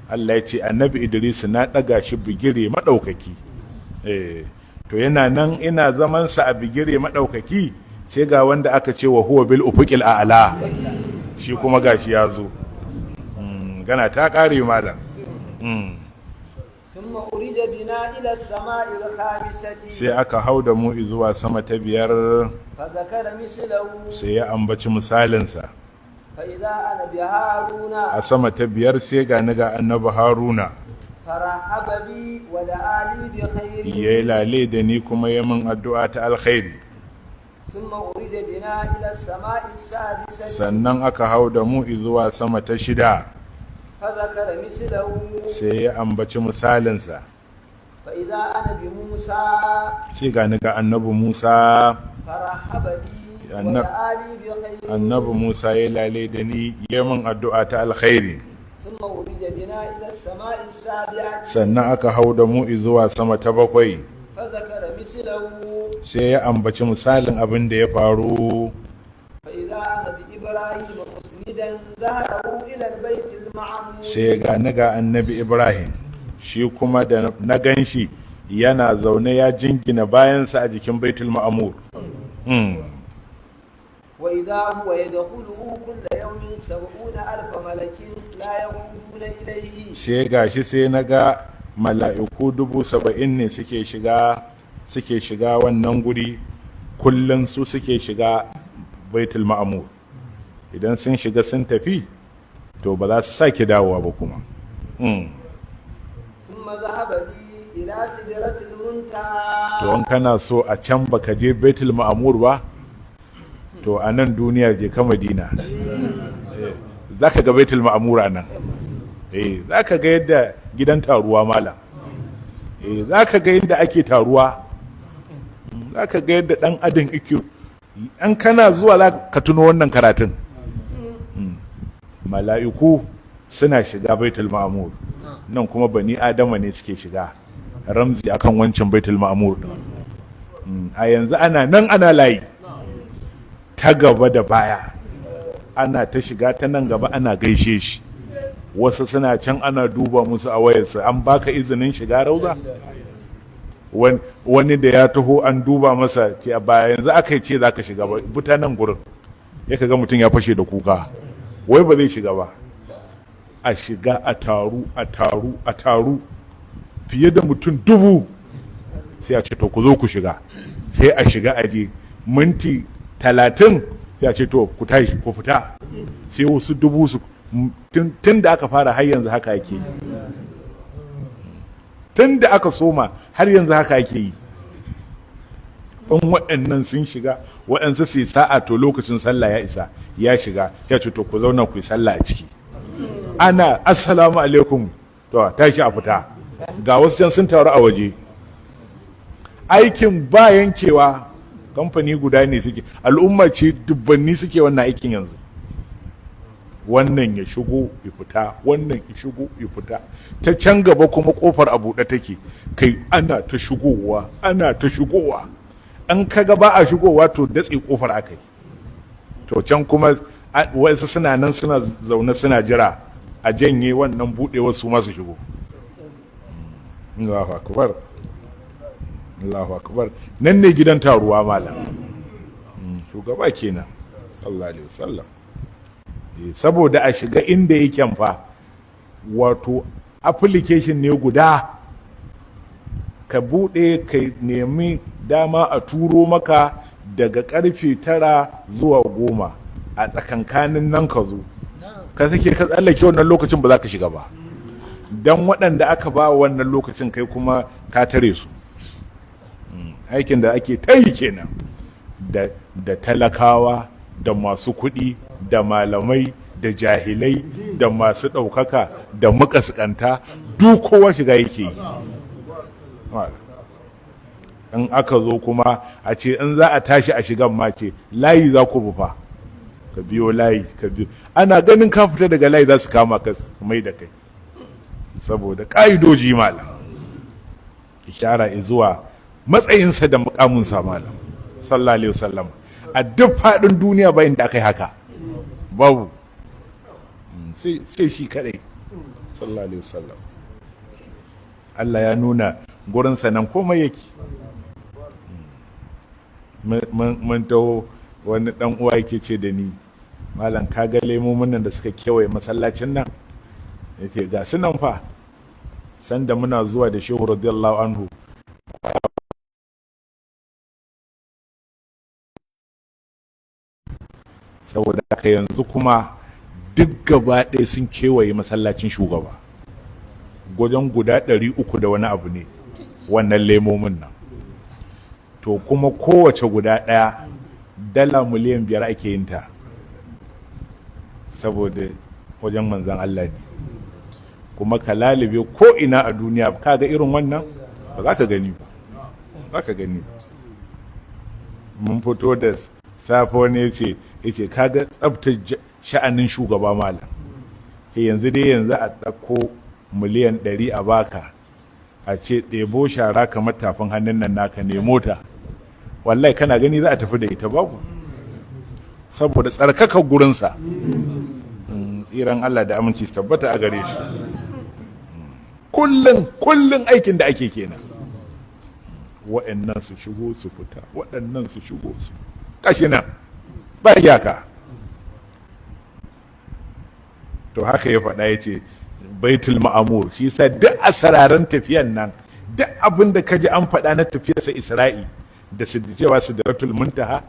Allah ya ce annabi Idris na ɗaga shi bigire maɗaukaki. To yana nan ina zaman sa a bigire maɗaukaki, sai ga wanda aka ce wa huwa bil ufuqil a'la, shi kuma gashi ya zo. Gana ta ƙare malam. ثم أرج بنا إلى السماء الخامسة. Sai aka hau da mu zuwa sama ta biyar. فذكر مثله. Sai ya ambaci misalinsa. فإذا أنا بهارون. A sama ta biyar sai ga ni ga annabi Haruna. فرحب بي ودعا لي بخير. Ya yi lale da ni, kuma ya min addu'a ta alkhairi. ثم أرج بنا إلى السماء السادسة. Sannan aka hau da mu zuwa sama ta shida. فذكر مثله. Sai ya ambaci misalinsa. فإذا أنا بموسى Sai ga ni ga Annabi Musa. فرحب بي ودعا لي بخير. Annabi Musa ya lale da ni, ya min addu'a ta alkhairi. ثم ورج بنا إلى السماء السابعة. Sannan aka hau da mu zuwa sama ta bakwai. فذكر مثله. Sai ya ambaci misalin abin da ya faru. فإذا أنا بإبراهيم مسندا ظهره إلى البيت المعمور. Sai ga ni ga Annabi Ibrahim, shi kuma da na gan shi yana zaune ya jingina bayansa a jikin Baitul Ma'amur. وإذا هو يدخله كل يوم 70,000 ملك لا يعودون إليه. Sai ga shi, sai na ga mala'iku 70,000 ne suke shiga wannan guri kullum. Su suke shiga Baitul Ma'amur. Idan sun shiga sun tafi, to ba za su sake dawowa ba kuma. ثم ذهب بي إلى سدرة المنتهى. To in kana so a can baka je Baitul Ma'amur ba, to a nan duniya je ka Madina, za ka ga Baitul Ma'amur a nan. Za ka ga yadda gidan taruwa, malam. Za ka ga yadda ake taruwa, za ka ga yadda dan adam yake. An kana zuwa za ka tuno wannan karatun. Mala'iku suna shiga Baitul Ma'amur, nan kuma bani Adama ne suke shiga, ramzi akan wancan Baitul Ma'amur din. A yanzu ana nan ana layi ta gaba da baya, ana ta shiga ta nan gaba ana gaishe shi. Wasu suna can ana duba musu a wayarsu an baka izinin shiga rauza. Wani da ya taho an duba masa ke ba yanzu aka yi ce za ka shiga ba, buta nan gurin. Ya ga mutum ya fashe da kuka, wai ba zai shiga ba. A shiga, a taru, a taru, a taru fiye da mutum 1,000. Sai a ce, "To, ku zo ku shiga." Sai a shiga, aje minti 30, sai a ce, "To, ku tashi ku fita." Sai wasu dubu su. Tun da aka fara har yanzu haka yake yi. Tun da aka soma har yanzu haka yake yi. In waɗannan sun shiga, waɗansu su yi sa'a, to lokacin sallah ya isa, ya shiga, ya ce, "To, ku zauna ku yi sallah a ciki." Ana "Assalamu alaikum," to tashi a fita. Ga wasu can sun taru a waje. Aikin ba yankewa, kamfani guda ne suke, al'umma ce dubbanni suke wannan aikin yanzu. Wannan ya shigo ya fita, wannan ya shigo ya fita ta can gaba, kuma kofar a buɗe take. Kai, ana ta shigowa, ana ta shigowa. An kaga ba a shigowa, to datse kofar akai. To can kuma wasu suna nan suna zaune suna jira a janye wannan buɗewar su masu shigo. Allahu akbar, Allahu akbar! Nan ne gidan taruwa, malam. Shugaba kenan, sallallahu alaihi wasallam. Saboda a shiga inda yake fa, wato application ne guda ka buɗe ka nemi dama a turo maka daga karfe 9 zuwa 10, a tsakankanin nan ka zo. Ka sake ka tsallake wannan lokacin, ba za ka shiga ba, don waɗanda aka ba wannan lokacin, kai kuma ka tare su. Aikin da ake ta yi kenan, da talakawa da masu kuɗi da malamai da jahilai da masu ɗaukaka da makaskanta, duk kowa shiga yake yi. In aka zo kuma a ce in za a tashi a shigan ma, ce layi za ku bufa, ka biyo layi, ka biyo. Ana ganin ka fita daga layi, za su kama ka mai da kai, saboda ƙa'idoji, malam. Ishara zuwa matsayinsa da mukaminsa, malam, sallallahu alaihi wasallam. A duk faɗin duniya bayan da aka yi haka babu, sai shi kadai, sallallahu alaihi wasallam. Allah ya nuna gurinsa nan komai yake. Mun taho, wani dan uwa yake ce da ni, "Malam, ka ga lemomin nan da suka kewaye masallacin nan?" Yace, "Ga su nan fa. Sanda muna zuwa da Shehu radiyallahu anhu, saboda haka yanzu kuma duk gaba ɗaya sun kewaye masallacin shugaba, gwajen guda 300 da wani abu ne wannan lemomin nan. To kuma kowace guda ɗaya dala miliyan 5 ake yin ta, saboda wajen Manzan Allah ne. Kuma ka lalube ko ina a duniya kaga irin wannan." Ba za ka gani ba, za ka gani ba. Mun fito da safo ne ce yace kaga tsabtar sha'anin shugaba malam ke yanzu dai, yanzu a ɗauko miliyan 100 a baka, a ce ɗebo shara kamar tafin hannun nan naka, nemo ta, wallahi kana gani za a tafi da ita, babu, saboda tsarkakar gurinsa. Tsiran Allah da aminci su tabbata a gare shi. Kullum kullum aikin da ake kenan, waɗannan su shigo su fita, waɗannan su shigo su kashi nan, ba iyaka. To haka ya faɗa, ya ce Baitul Ma'amur. Shi sa duk a sararin tafiyan nan, duk abin da ka ji an faɗa na tafiyarsa Isra'i da cewa Sidratul Muntaha,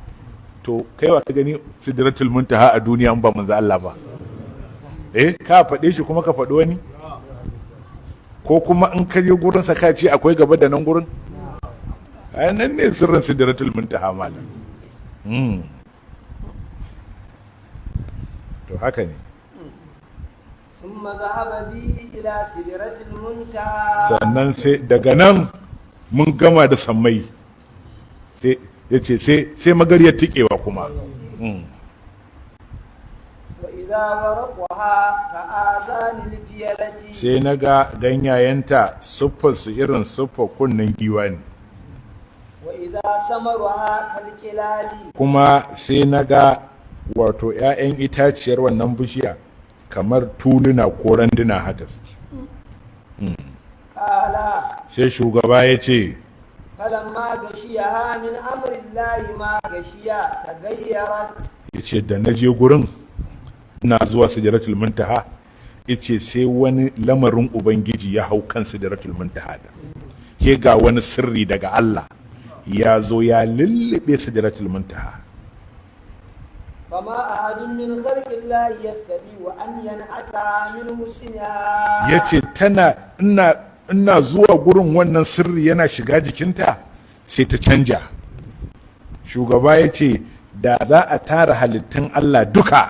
to kaiwa ka gani Sidratul Muntaha a duniya in ba manzo Allah ba? Eh, ka faɗe shi kuma ka faɗi wani, ko kuma in ka je gurinsa ka ce akwai gaba da nan gurin? Ai nan ne sirrin Sidratul Muntaha malam. To haka ne. ثم ذهب بي إلى سدرة المنتهى. Sannan sai daga nan mun gama da sammai, sai ya ce sai magariyar tikewa kuma. وإذا ورقها كآذان الفيلة. Sai na ga ganyayenta siffarsu irin siffar kunnen giwa ne. وإذا ثمرها كالقلال. Kuma sai na ga wato 'ya'yan itaciyar wannan bishiya kamar tuluna ko randuna haka suke. قال Sai shugaba ya ce فلما غشيها من أمر الله ما غشي تغيرت. Ya ce da na je gurin, ina zuwa Sidratul Muntaha, ya ce sai wani lamarin Ubangiji ya hau kan Sidratul Muntaha, da ke ga wani sirri daga Allah ya zo ya lullube Sidratul Muntaha. فما أحد من خلق الله يستطيع أن ينعتها من حسنها. Ya ce tana ina zuwa gurin, wannan sirri yana shiga jikinta sai ta canja. Shugaba ya ce da za a tara halittun Allah duka,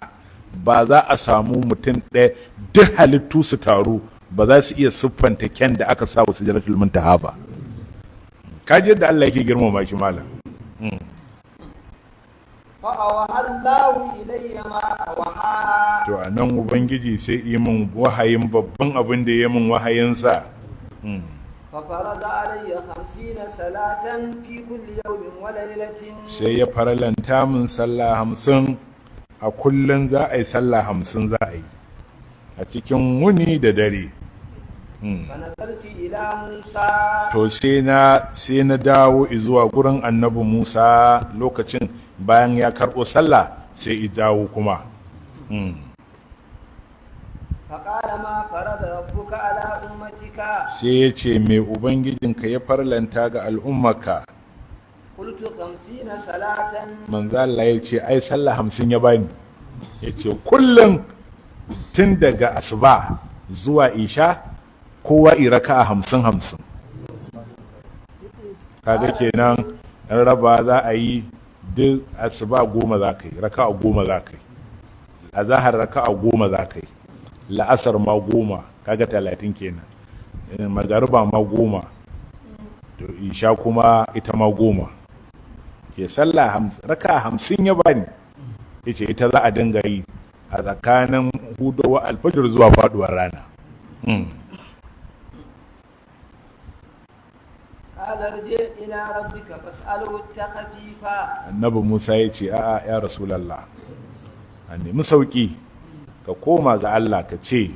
ba za a samu mutum ɗaya, duk halittu su taru, ba za su iya siffanta kyan da aka sa wa Sidratul Muntaha ba. Kaji yadda Allah yake girmama shi malam. فأوحى الله إلي ما أوحى. To a nan Ubangiji sai yi min wahayin babban abin da ya min wahayinsa. ففرض علي 50 صلاة في كل يوم وليلة. Sai ya faralanta min sallah 50 a kullum, za a yi sallah 50, za a yi a cikin wuni da dare. فنزلت إلى موسى. To sai na dawo zuwa gurin Annabi Musa lokacin bayan ya karɓo sallah, sai i dawo kuma. فقال ما فرض ربك على أمتك؟ Sai ya ce me Ubangijinka ya farlanta ga al'ummarka? قلت 50 صلاة. Manzo Allah ya ce ai sallah 50 ya bani, ya ce kullum tun daga asuba zuwa isha kowa i raka'a 50 50. Kaga kenan in raba za a yi, duk asuba 10 za ka yi, raka'a 10 za ka yi, azahar raka'a 10 za ka yi, la'asar ma 10, kaga 30 kenan. Magariba ma 10, to isha kuma ita ma 10. Ke sallah raka'a 50 ya bani, yace ita za a dinga yi a tsakanin hudowa alfajir zuwa faduwar rana. قال ارجع إلى ربك فاسأله التخفيف. Annabi Musa ya ce a'a ya Rasulallah, a nemi sauki, ka koma ga Allah ka ce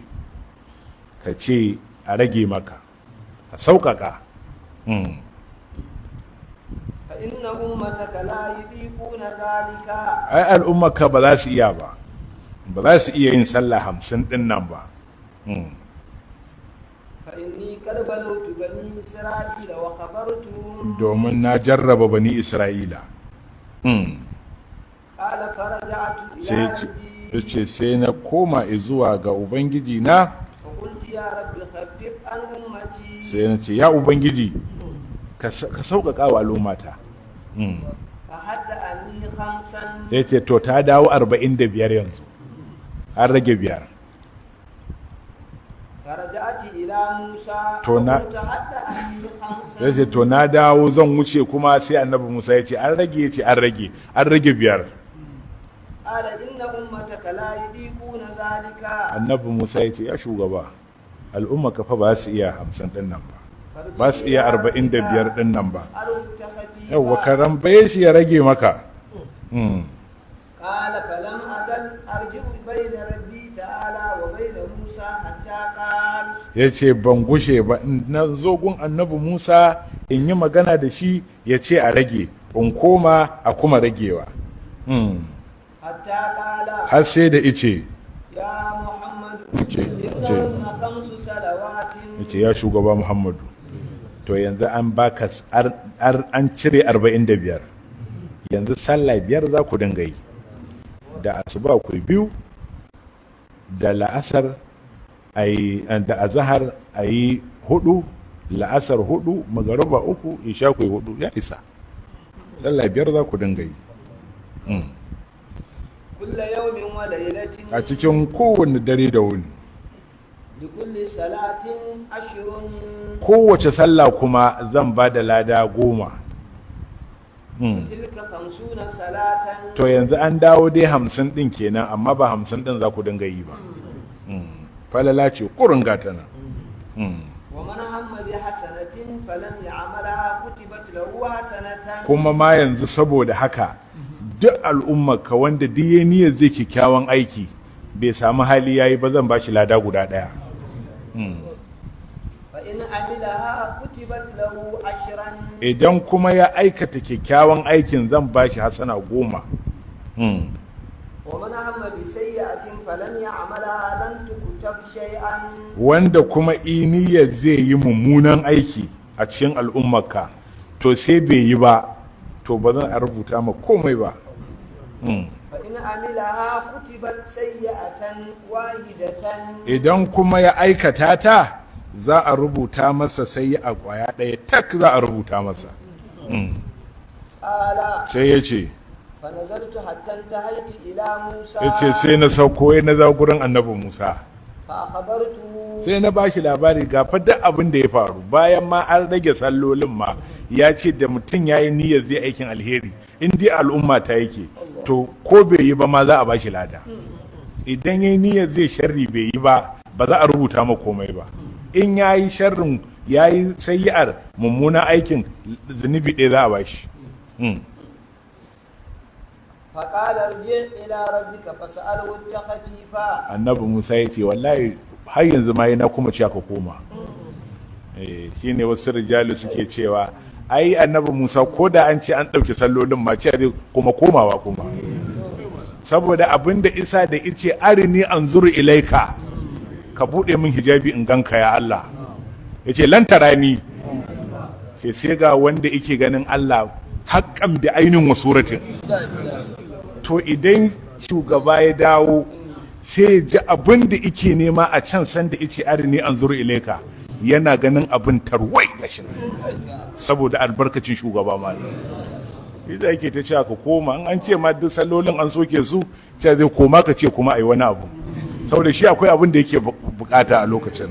a rage maka, a sauƙaƙa. فإن أمتك لا يطيقون ذلك. Ai al'ummarka ba za su iya ba, ba za su iya yin sallah 50 ɗin nan ba. فإني قد بلوت بني إسرائيل وخبرتهم. Domin na jarraba Bani Isra'ila. قال فرجعت إلى Sai ربي. ya ce sai na koma zuwa ga Ubangiji na. فقلت يا رب خفف عن أمتي. Sai na ce ya Ubangiji, ka sauƙaƙa wa al'ummata. فحد عني خمسا. Sai ce to ta dawo 45 yanzu, an rage biyar. فرجعت إلى إلى موسى To فقلت حتى أني خمسا. Ya ce to na dawo zan wuce kuma sai annabi Musa ya ce an rage, ya ce an rage, an rage biyar. قال إن أمتك لا يطيقون ذلك. Annabi Musa ya ce ya shugaba, al'umma ka fa ba su iya 50 din nan ba, ba su iya 45 din nan ba. أسأله التخفيف. Yawwa, ka rambaye shi ya rage maka. قال فلم أزل أرجع بين ربي تعالى وبين موسى حتى قال Ya ce ban gushe ba in na zo gun annabi Musa in yi magana da shi ya ce a rage, in koma a kuma ragewa. حتى قال Har sai da ice يا محمد ce. إنهن خمس صلوات. Yace ya shugaba Muhammadu, to yanzu an baka an cire 45, yanzu sallah biyar za ku dinga yi: da asuba ku yi biyu, da la'asar ayi, da azahar ayi hudu, la'asar hudu, magariba uku, isha ku yi hudu, ya isa. Sallah biyar za ku dinga yi كل يوم وليلة. A cikin kowane dare da wuni. لكل صلاة عشر. Kowace sallah kuma zan ba da lada 10. تلك 50 صلاة. To yanzu an dawo dai 50 ɗin kenan, amma ba 50 ɗin za ku dinga yi ba. Falala ce kurin gata nan. ومن هم بحسنة فلم يعملها كتبت له حسنة. Kuma ma yanzu saboda haka duk al'ummarka wanda duk ya niyyar zai kyakkyawan aiki bai samu hali yayi ba, zan bashi lada guda ɗaya. فإن عملها كتبت له عشرا. Idan kuma ya aikata kyakkyawan aikin zan bashi hasana 10. ومن هم بسيئة فلم يعملها لم تكتب شيئا. Wanda kuma niyyar zai yi mummunan aiki a cikin al'ummarka to sai bai yi ba, to ba zan rubuta ma komai ba. فإن عملها كتبت سيئة واحدة. Idan kuma ya aikata ta za a rubuta masa sai a kwaya ɗaya tak za a rubuta masa. قال Sai ya ce فنزلت حتى انتهيت إلى موسى. Ya ce sai na sauko ya na za gurin annabi Musa. فأخبرته. Sai na bashi labari ga fa duk abin da ya faru bayan ma an rage sallolin ma, ya ce da mutum ya yi niyyar zai aikin alheri in dai al'umma ta yake to ko bai yi ba ma za a bashi lada, idan ya yi niyyar zai sharri bai yi ba ba za a rubuta ma komai ba, in ya yi sharrin ya yi sayi'ar mummunan aikin zunubi ɗaya za a bashi. فقال ارجع إلى ربك فسأله التخفيف. Annabi Musa ya ce wallahi har yanzu ma yana kuma cewa ka koma. Eh, shine wasu rijalu suke cewa ai annabi Musa ko da an ce an ɗauki sallolin ma cewa zai kuma komawa kuma, saboda abin da isa da ice arini anzuru ilaika, ka buɗe min hijabi in ganka ya Allah, yace lan tarani, ke sai ga wanda yake ganin Allah haƙƙan bi ainin wa suratin. To idan shugaba ya dawo sai ya ji abin da ike nema a can sanda ice arini anzuru ilaika, yana ganin abin tarwai gashi nan, saboda albarkacin shugaba malam idan yake ta cewa ka koma, in an ce ma duk sallolin an soke su cewa zai koma ka ce kuma ai wani abu, saboda shi akwai abin da yake bukata a lokacin.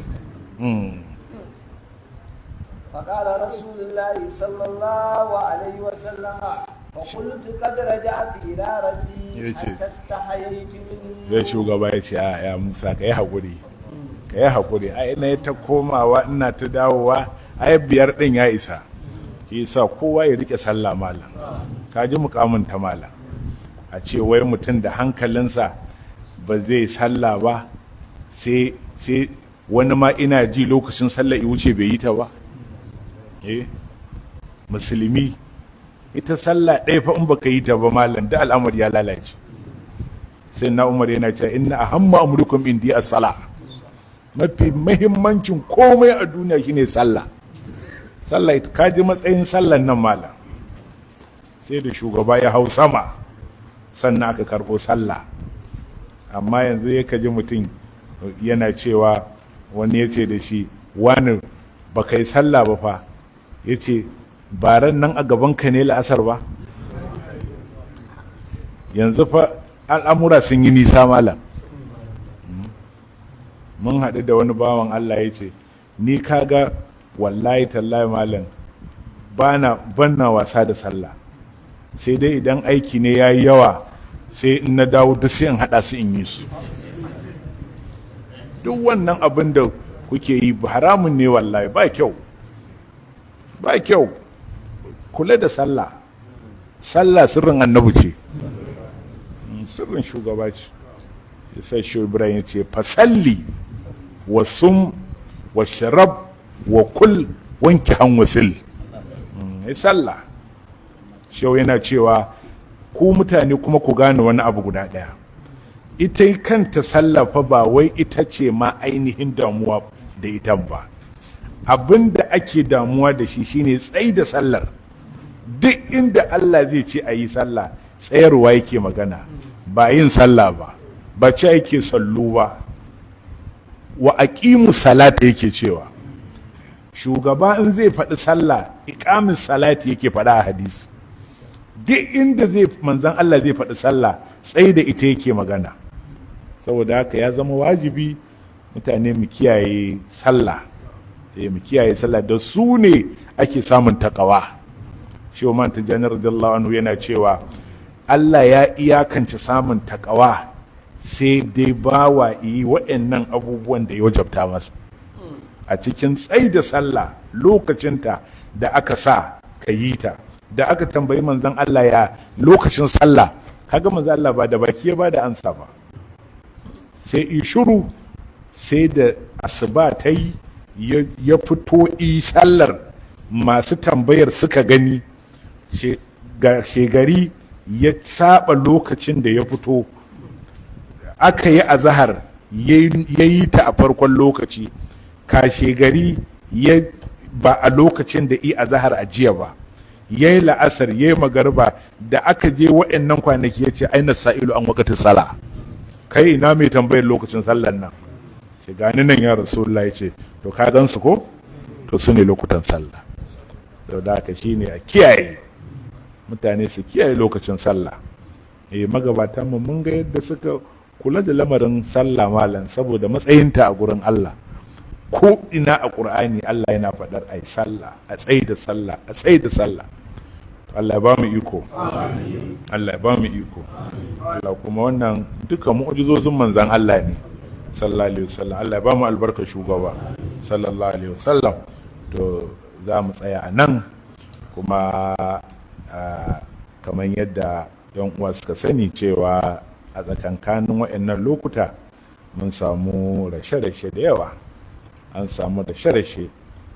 فقال رسول الله صلى الله عليه وسلم فقلت قد رجعت إلى ربي yace. حتى استحييت منه. Zai shugaba ya ce a ya Musa, ka yi haƙuri, ka yi haƙuri, ai na ta komawa ina ta dawowa, ai biyar ɗin ya isa. Shi yasa kowa ya rike sallah malam, ka ji mukamin ta malam, a ce wai mutum da hankalinsa ba zai sallah ba, sai sai wani ma ina ji lokacin sallah ya wuce bai yi ta ba. Eh, musulmi ita sallah ɗaya fa in baka yi ta ba malam da al'amari ya lalace. Sai na Umar yana cewa inna ahamma amrukum indi as-sala, mafi muhimmancin komai a duniya shine sallah. Sallah ita ka ji matsayin sallan nan malam, sai da shugaba ya hau sama sannan aka karɓo sallah. Amma yanzu ya kaji mutum yana cewa wani ya ce da shi wani ba kai sallah ba fa, ya ce baran nan a gaban ka ne la'asar ba. Yanzu fa al'amura sun yi nisa malam. Mun haɗu da wani bawan Allah ya ce Ni kaga wallahi tallahi malam, bana banna wasa da sallah, sai dai idan aiki ne yayi yawa, sai in na dawo duk sai in hada su in yi su. Duk wannan abin da kuke yi haramun ne wallahi, ba kyau, ba kyau. Kula da sallah. Sallah sirrin annabi ce, sirrin shugaba ce. Sai shi Ibrahim ya ce fasalli wa sum wa sharab wa kul wanki han wasil. Ya sallah. Shehu yana cewa ku mutane kuma ku gane wani abu guda ɗaya, ita kanta sallah fa ba wai ita ce ma ainihin damuwa da ita ba. Abin da ake damuwa da shi shine tsai da sallar. Duk inda Allah zai ce a yi sallah, tsayarwa yake magana, ba yin sallah ba, ba ce yake sallu ba. Wa aqimu salata yake cewa. Shugaba in zai faɗi sallah, iqamin salati yake faɗa a hadisi. Duk inda zai manzan Allah zai faɗi sallah, tsaye da ita yake magana. Saboda haka ya zama wajibi mutane mu kiyaye sallah, mu kiyaye sallah. Da su ne ake samun takawa. Shi wa man tijani radiyallahu anhu yana cewa Allah ya iyakance samun takawa sai dai bawa yi waɗannan abubuwan da ya wajabta masa a cikin tsai da sallah lokacinta da aka sa ka yi ta. Da aka tambayi manzon Allah ya lokacin sallah, kaga manzon Allah ba da baki ya ba da ansa ba, sai i shiru, sai da asuba ta yi ya fito i sallar, masu tambayar suka gani. Shegari ya saba lokacin da ya fito, aka yi azahar ya yi ta a farkon lokaci, kashe gari ya ba a lokacin da i azahar a jiya ba, ya yi la'asar, ya yi magarba. Da aka je wa'annan kwanaki ya ce aina sa'ilu an wakati sala, kai ina mai tambayar lokacin sallar nan? Ce gani nan ya rasulullah. Ya ce to ka gan su ko? To su ne lokutan sallah. Sau da haka shine a kiyaye, mutane su kiyaye lokacin sallah. Eh, magabatan mu mun ga yadda suka kula da lamarin sallah malam, saboda matsayinta a gurin Allah. Ko ina a Qur'ani Allah yana faɗar ai sallah, a tsayi da sallah, a tsayi da sallah. Allah ya ba mu iko, Allah ya ba mu iko. Allah kuma wannan duka mu'jizozin manzan Allah ne sallallahu alaihi wasallam. Allah ya ba mu albarka shugaba sallallahu alaihi wasallam. To za mu tsaya a nan kuma, kamar yadda yan uwa suka sani cewa a tsakankanin waɗannan lokuta mun samu rashe-rashe da yawa. An samu rashe-rashe,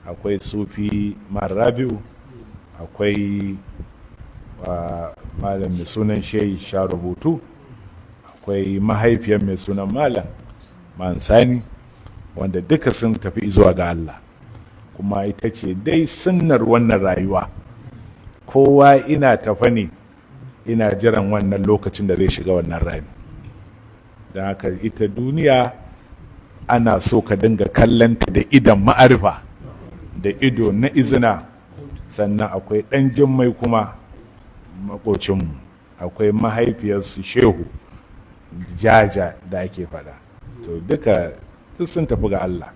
akwai Sufi Rabiu, akwai malam mai sunan Shehi sha rubutu, akwai mahaifiyar mai sunan Malam Mansani, wanda duka sun tafi zuwa ga Allah. Kuma ita ce dai sunnar wannan rayuwa, kowa ina tafa ne ina jiran wannan lokacin da zai shiga wannan rami. Don haka ita duniya ana so ka dinga kallanta da idon ma'arifa, da ido na izina. Sannan akwai ɗan jimmai kuma makocinmu, akwai mahaifiyarsu Shehu Jaja da ake faɗa. To duka duk sun tafi ga Allah.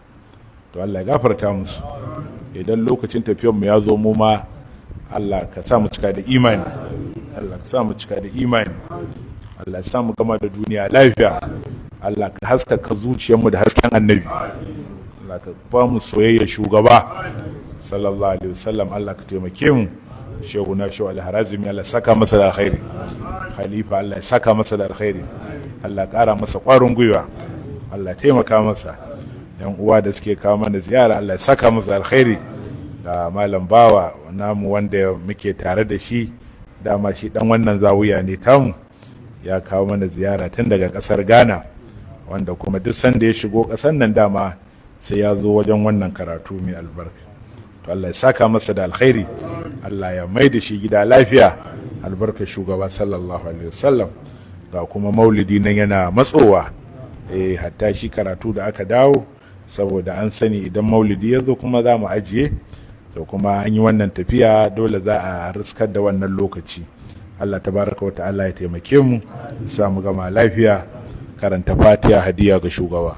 To Allah ya gafarta musu. Idan lokacin tafiyarmu ya zo mu ma, Allah ka sa mu cika da imani, Allah ka sa mu cika da imani, Allah ya sa mu gama da duniya lafiya. Allah ka haskaka zuciyarmu da hasken annabi. Allah ka ba mu soyayya shugaba sallallahu alaihi wasallam. Allah ka taimake mu. Shehu na Shehu Alharazimi, Allah saka masa da alkhairi. Khalifa, Allah ya saka masa da alkhairi, Allah ƙara masa ƙwarin gwiwa, Allah taimaka masa. Yan uwa da suke kawo mana ziyara, Allah ya saka masa alkhairi. Da Malam Bawa namu wanda muke tare da shi, dama shi dan wannan zawuya ne tamu, ya kawo mana ziyara tun daga kasar Ghana, wanda kuma duk sanda ya shigo kasar nan dama sai ya zo wajen wannan karatu mai albarka. To Allah ya saka masa da alkhairi, Allah ya mai da shi gida lafiya, albarka shugaba sallallahu alaihi wasallam. Ga kuma maulidi nan yana matsowa. Eh, hatta shi karatu da aka dawo saboda an sani idan maulidi ya zo kuma za mu ajiye. To kuma an yi wannan tafiya, dole za a riskar da wannan lokaci. Allah tabaraka wa ta'ala ya taimake mu, sa mu gama lafiya. Karanta Fatiha hadiya ga shugaba.